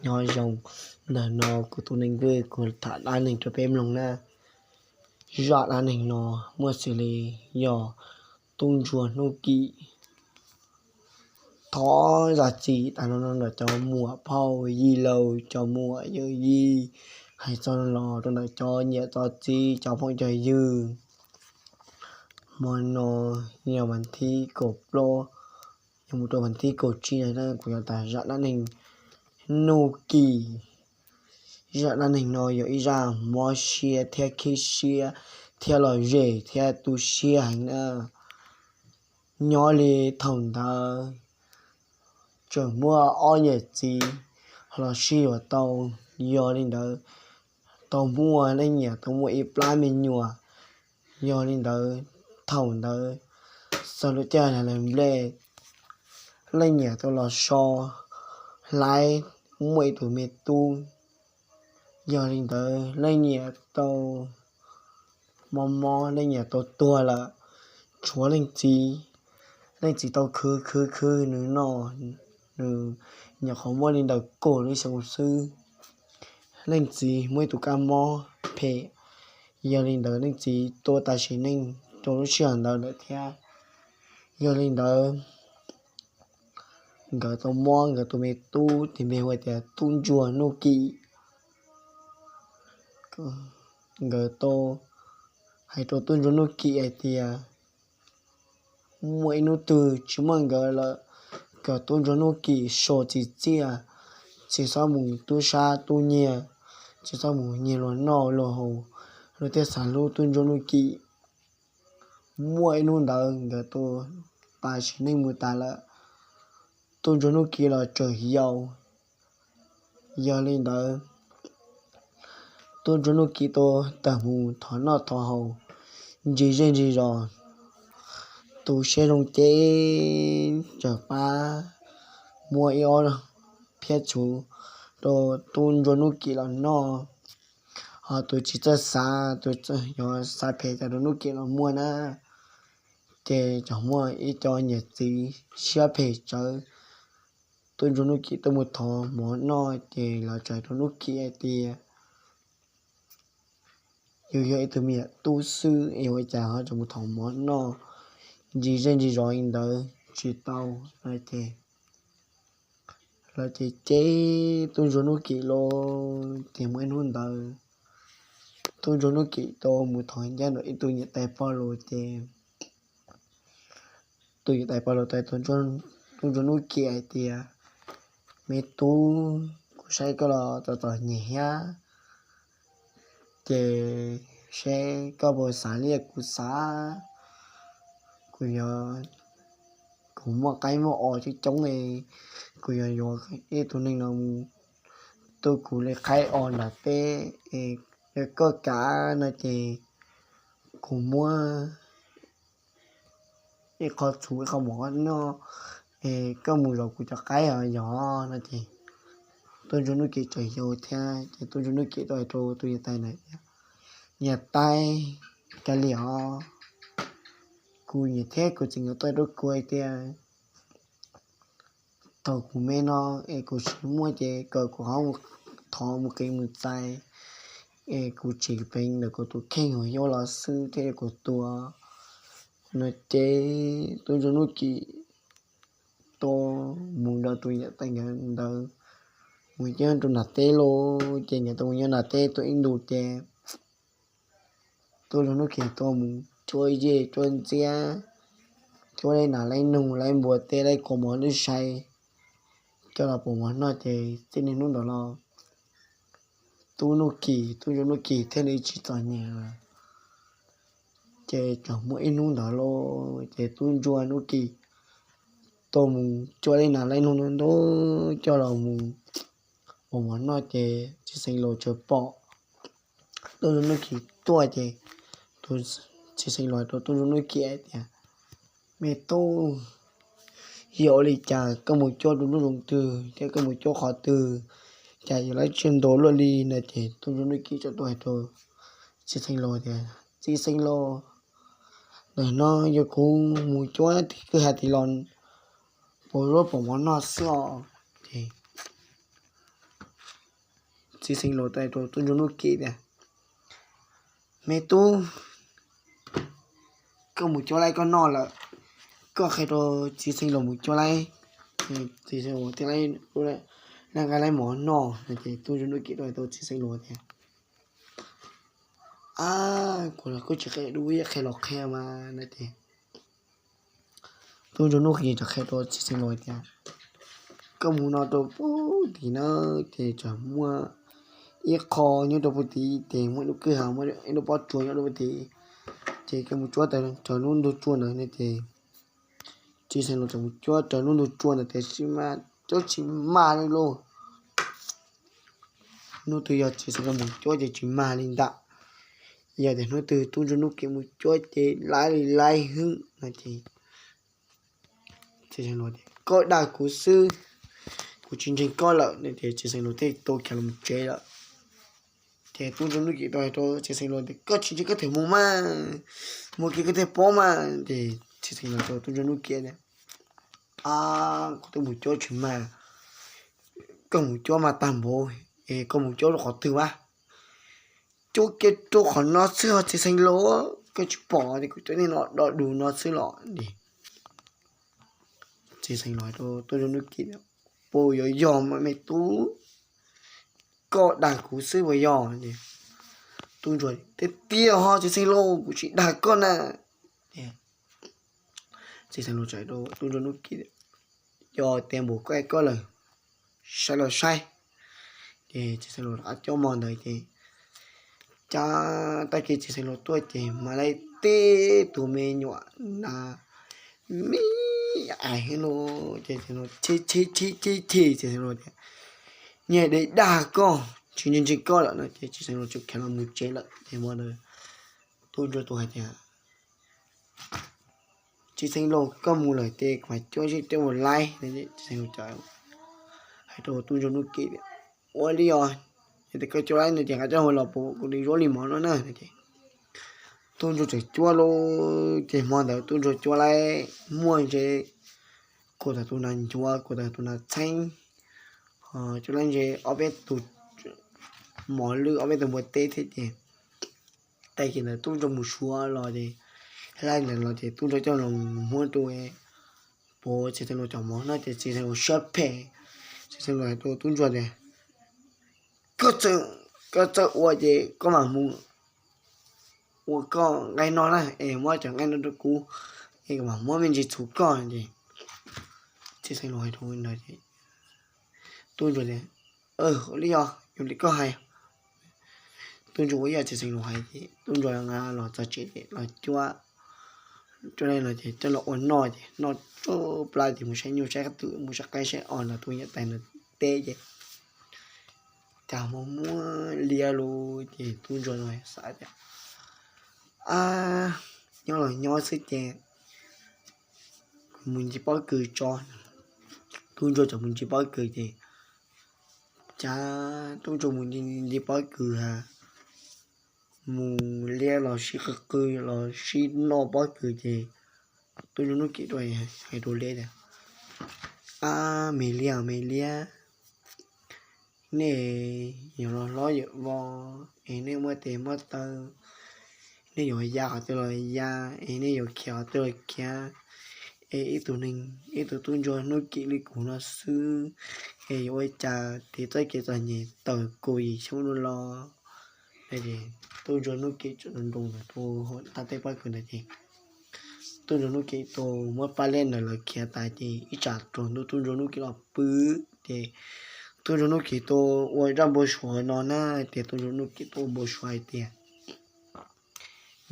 Nyob zoo, ntawm no kuv tus neeg vwj kuv tham dab neeg rau peb mloog na. Zaj dab neeg no muaj xws li yog tub ntsuag Hnub Kim. Thov zam txim tas no rau ntawm cov muam phauj yij laus, cov muam yawm yij, hais txog no los rau ntawm cov niam txo txiv, cov phooj cov ywg. Hmo no yog vas thib kaum plaub, yog mus rau vas thib kaum tsib na, kuv yuav tham zaj dab neeg Hnub Kim. Zaj dab neeg no yog ib zaj mob siab thiab khib siab thiab lom zem thiab tu siab heev na. Nyob li thaum ntawd tseem muaj ob yawm txiv los sib yuav tau, yog li ntawd tau muaj leej niam tau muaj ib plab me nyuam. Yog li ntawd thaum ntawd txog lub caij lawv nplej, leej niam tau los so hlais muaj ib tug me tub. Yog li ntawd leej niam tau mob mob, leej niam tau tuag lawm, tshuav leej txiv. Leej txiv tau khwv khwv khwv nws noj, nws nyuam qhuav muaj li ntawm kaum lub xyoo xwb. Leej txiv muaj ib tug kab mob phem, yog li ntawd leej txiv tuag tas sim neej rau lub sij hawm ntawd lawm thiab. Yog li ntawd nkawd tau muab nkawd tus me tub tis npe hu tias tub ntsuag Nuj Kim. Nkawd tau hais rau tub ntsuag Nuj Kim hais tias muaj ib hnub twg tsis muaj nkawd lawm, kom tub ntsuag Nuj Kim sau txim txiaj, tsis txhob mus tub sab tub nyiag, tsis txhob mus nyiag luag noj luag haus, luag thiaj xav hlub tub ntsuag Nuj Kim. Muaj ib hnub ntawd nkawd tau tas sim neej mus tas lawm, tub ntsuag Nuj Kim los tseem yau. Yog li ntawd tub ntsuag Nuj Kim tau tawm mus thov noj thov haus ntsis zej ntsis zos, tu siab zoo ces txawm pab muab ib ob phiab txhuv rau tub ntsuag Nuj Kim los noj. Ho tus tsis txawj xav, tus yog xav phem cas rau Nuj Kim los muaj na. Ces txawm muaj ib co niam txiv siab phem tsawv, tub ntsuag Nuj Kim tuaj mus thov mov noj ces lawv txawm hais rau Nuj Kim hais tias yus yog ib tug me nyuam tub xwb es ua cas ho tseem mus thov mov noj ntsis zej ntsis zos li ntawd tsis tau no ces lawv ces cem tub ntsuag Nuj Kim los. Ces muaj ib hnub ntawd tub ntsuag Nuj Kim tau mus thov ncaj nraim ib tug niam tais pog lus ces tus niam tais pog lus tau tub ntsuag Nuj Kim hais tias, me tub, kuv saib koj los txom txom nyem thiab, ces saib koj puas xav li kuv xav. Kuv yuav, kuv muaj qaib muaj os coob coob, kuv yuav yuav ib tug neeg no mus tu kuv li qaib os nram teb, yog koj kam no ces kuv muab ib qho txhuv ib qho mov noj, es koj mus zov kuv cov qaib os yog no ces tub ntsuag Nuj Kim txawm yau thiab ces tub ntsuag Nuj Kim tau hais rau tus niam tais na, niam tais, kav liam os, kuv niam thiab kuv txiv nkawd tau hais rau kuv hais tias thaum kuv me no es kuv tsis muaj ces kom kuv ho thov mus kev mus txais, es kuv tseem peev ntawm kuv tus kheej uas yau los xwb thiaj li kuv tuag no ces tub ntsuag Nuj Kim tau mus nrog tus niam tais nkawd ntawd mus nyob rau nram teb lauj. Ces nkawd tau mus nyob nram teb tau ib ntus ces tub ntsuag Nuj Kim tau mus cuab yej cuab ntxiab, cuab li nas laib noog laib npua teb laib kua mov lwj sai coj los pom mov noj ces txij niaj hnub ntawd los tub Nuj Kim, tub ntsuag Nuj Kim thiaj li tsis txom nyem lawm. Ces txawm muaj ib hnub ntawd lauj ces tub ntsuag Nuj Kim tau mus cuab li nas laib noog ntau ntau coj los mus pom mov noj ces txiv xeev laus txawm pom tub ntsuag Nuj Kim tuaj ces tus txiv xeev laus hais rau tub ntsuag Nuj Kim hais tias, me tub, yog ua li cas koj mus cuab rau lub zoov twg thiab koj mus cuab qhov twg, cas yuav lab tsiaj ntau luaj li no ces tub ntsuag Nuj Kim txawm tuaj hais rau txiv xeev laus tias, txiv xeev laus, ntawm no yog kuv mus cuab tim kwj ha tim los pom zaub pom mov noj xwb os. Ces Txiv Xeev Laus tau hais rau tub ntsuag Nuj Kim tias, Me tub, koj mus cuab laib koj noj lawm, koj qhia rau txiv Xeev Laus mus cuab laib, txiv Xeev Laus thiaj li nqa laib mov noj no. Ces tub ntsuag Nuj Kim tau hais rau txiv Xeev Laus tias, Ab, kuv los kuj tsis qhia dua, qhia los qhia mas no ces tub ntsuag Nuj Kim txawm qhia rau txiv Xeev Laus tias, Koj mus no rau puag tim na, ces txawm muaj ib qho nyob rau puag tim, ces muaj ib lub kwj ha, muaj ib lub pob tsuas nyob rau puag tim, ces koj mus cuab raws lub ntug tsua ntawd no ces txiv Xeev Laus txawm mus cuab raws lub ntug tsua ntawd tiam sis mas cuab tsis mag li lauj. Hnub twg yog txiv Xeev Laus mus cuab ces tsis mag li ntag. Yog tias hnub twg tub ntsuag Nuj Kim mus cuab ces laib li laib hwb no ces txiv Xeev Laus tias, Koj dag kuv xwb, kuv tsis ntseeg koj lawm no ces txiv Xeev Laus thiaj tau khiav los mus tsev lawm. Ces tub ntsuag Nuj Kim tau hais rau txiv Xeev Laus tias, Koj tsis ntseeg koj thiaj mus mas, mus kiag koj thiaj paub mas. Ces txiv Xeev Laus tau tub ntsuag Nuj Kim tias, Ab, kuv twb mus cuab tsis mag, koj mus cuab mas tag npaum, es koj mus cuab rau qhov twg vas? Cuab kiag rau qhov no xwb ho txiv Xeev Laus, koj tsis pom tias kuv cov niag no do dus no xwb los? Txiv Xeev Laus hais rau tub ntsuag Nuj Kim, Puas yuav yog mas me tub, koj dag kuv xwb puas yog? Tub ntsuag, Tiag tiag ho txiv Xeev Laus, kuv tsis dag koj na. Txiv Xeev Laus txawm hais rau tub ntsuag Nuj Kim, Yog tias npaum koj hais koj lawm, saib los saib. Ces txiv Xeev Laus rov qab cuab hmo ntawd ces, cas tag kis txiv Xeev Laus tuaj ces mas laib teb tus me nyuam na, me ais hib lus ces txiv Xeev Laus cheb cheb cheb cheb cheb txiv Xeev Laus tias, Niag dev dag koj, tsis ntseeg koj lawm no ces txiv Xeev Laus txawm khiav los mus tsev lawm. Ces hmo ntawd tub ntsuag tau hais tias, Txiv Xeev Laus, koj mus lawm ces kuv mam cuab zeb cuab laib. Txiv Xeev Laus hais rau tub ntsuag Nuj Kim tias, Ua li os, yog tias koj cuab laib no ces nqa coj mus los puas kuv li zaub li mov no na. Tub ntsuag txawm cuab lauj, ces hmo ntawd tub ntsuag cuab laib muaj ntse, kuv tau tus nas ncuav, kuv tau tus nas txheeb, cuab laib ntse ob peb tus mov lwj, ob peb tus npua teb thiab ces tag kis ntawd tub ntsuag mus suav los ces, laib ntawd los ces tub ntsuag coj los muab rau puav txiv Xeev Laus cov mov no ces txiv Xeev Laus siab phem. Txiv Xeev Laus hais rau tub ntsuag tias, Koj txawj ua ces koj mam mus ua koj nqaij no na, es muab cov nqaij no rau kuv, es kuv mam muab me ntsis txhuv koj. Ces txiv Xeev Laus hais rau ntawd ces tub ntsuag tias, Ua li os, yog li koj hais. Tub ntsuag ua li txiv Xeev Laus hais ces tub ntsuag nqa los txog tsev ces los cuab, cuab laib no ces coj los ua noj ces noj tsuj plab ces mus saib nyuj saib qab twm mus saib qaib saib os nram tus niam tais ntawd teb ces cas muaj muaj liab lug ces tub ntsuag no xav tias, Ab, nyob los nyob xwb ces kuv mus ncig pob kws tso. Tub ntsuag txawm mus ncig pob kws ces cas tub ntsuag mus ncig pob kws ha, mus liab los sib qw qw los sib noj pob kws ces tub ntsuag Nuj Kim tuaj hais rau liab tias, Ab, me liab, me liab, nej yuav los hlob yuav vos es nej muaj tes muaj taw, nej yuav ya qhov twg los ya, es nej yuav khiav qhov twg los khiav, es ib tug neeg, ib tug tub ntsuag Nuj Kim li kuv no xwb, es yuav ua cas tiv txoj kev txom nyem tawm kaum yim xyoo dua los? Tub ntsuag Nuj Kim tseem nroo ntawd rau hauv nta tej pob kws ntawd ces tub ntsuag Nuj Kim tau muab pab liab ntawd lawv khiav tas ces ib tsam tsaus ntuj tub ntsuag Nuj Kim los pw ces tub ntsuag Nuj Kim tau ua zaj npau suav no na, tias tub ntsuag Nuj Kim tau ua npau suav hais tias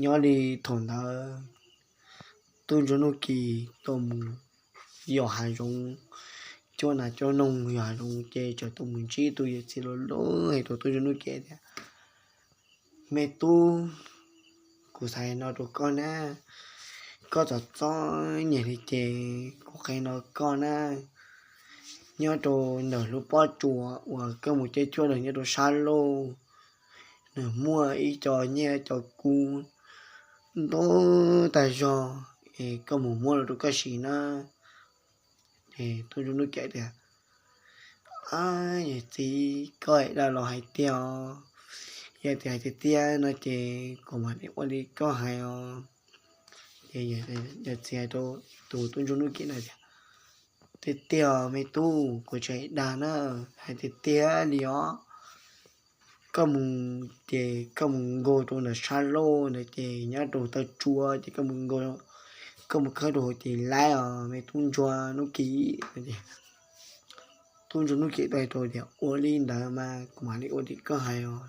nyob li thaum ntawd tub ntsuag Nuj Kim tau mus yos hav zoov, cuab nas cuab noog yos hav zoov ces txawm tau mus ntsib tus yawm txiv laus laus hais rau tub ntsuag Nuj Kim tias, Me tub, kuv xav hais no rau koj na, koj txom txom nyem li ces kuv qhia no koj na, nyob rau ntawm lub pob tsuas uas koj mus cuab cuab ntawd nyob rau sab lauj, nws muaj ib co nyiaj co kub ntau tag zog, es koj mus muab los rau koj siv na. Ces tub ntsuag Nuj Kim tias, Yawm txiv, koj dag los hais tiag os. Yog tias hais tiag tiag no ces kuv mam li ua li koj hais os. Ces yawm txiv hais rau tus tub ntsuag Nuj Kim na tias, Tiag tiag me tub, kuv tsis dag na, hais tiag tiag li os. Koj mus ces koj mus nkaug rau ntawm sab laug ntawd ces nyob rau taw tsua ces koj mus nkaug, koj mus khawb rau hauv ces laib os me tub ntsuag Nuj Kim. Tub ntsuag Nuj Kim tau hais rau tias, Ua li ntawd mas kuv mam li ua li koj hais os.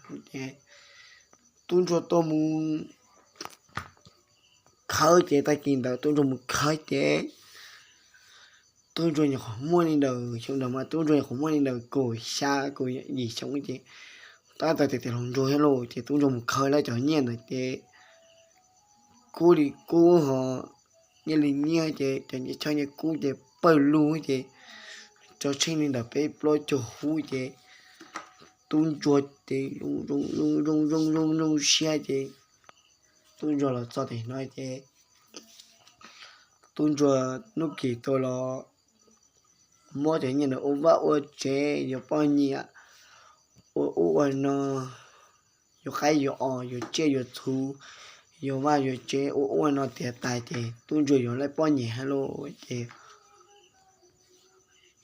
Tub ntsuag tuaj mus khawb ces tag kis ntawd tub ntsuag mus khawb ces tub ntsuag nyuam qhuav muaj li ntawm, xyoo ntawd mas tub ntsuag nyuam qhuav muaj li ntawm kaum xya kaum yim xyoo ces tab tom tiav tiav hluas nraug thiab lauj, ces tub ntsuag mus khawb lawm cov nyiaj ntawd ces kub li kub ho nyiaj li nyiaj ces cov nyiaj choj nyiaj kub ces pawg lug ces tso tsheej li ntawm peb plaub caug hub ces tub ntsuag ces zoo zoo zoo zoo zoo zoo siab ces tub ntsuag los txog tim no ces tub ntsuag Nuj Kim tau los muab cov nyiaj ntawd ua vaj ua tsev, yuav poj niam, ua ub ua no, yuav qaib yuav os, yuav tsiaj yuav txhu, yuav vaj yuav tsev, ua ub ua no tiav tas ces tub ntsuag yuav laib poj niam thiab lauj. Ces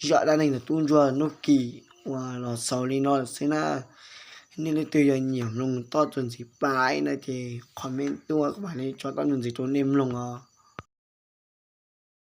zaj dab neeg ntawm tub ntsuag Nuj Kim uas los xaus li no xwb na. Nej leej twg yog nyiam mloog toj txuas ntxiv pais no ces comment tuaj kuv mam li tso toj ntsuas ntxiv rau nej mloog os.